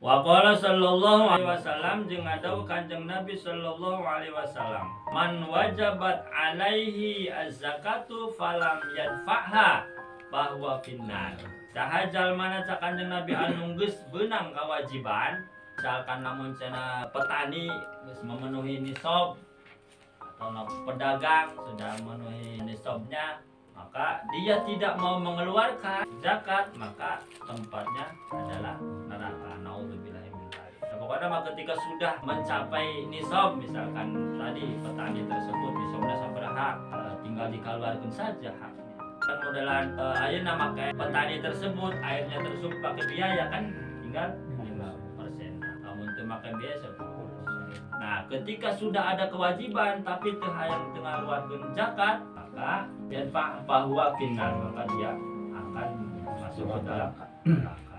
Wa qala sallallahu alaihi wasallam, jeung ngadawuh Kanjeng Nabi sallallahu alaihi wasallam, man wajabat alaihi az-zakatu falam yadfa'ha fahuwa finnar. Saha jalmana, cak Kanjeng Nabi, anu geus beunang kewajiban, misalkan lamun cenah petani geus memenuhi nisab atau pedagang sudah memenuhi nisabnya, maka dia tidak mau mengeluarkan zakat, maka tempatnya adalah neraka. Naudzubillah min dzalik. Nah, pokoknya mah ketika sudah mencapai nisab, misalkan tadi petani tersebut nisabnya sabaraha, tinggal dikeluarkan saja haknya. Kan modelan ayeuna make petani tersebut airnya tersebut pakai biaya kan tinggal 5%. Lamun teu make biaya 10%. Nah, ketika sudah ada kewajiban tapi teu hayang teu ngaluarkeun zakat, maka yadfa fahuwa finnar, maka dia akan masuk ke dalam neraka.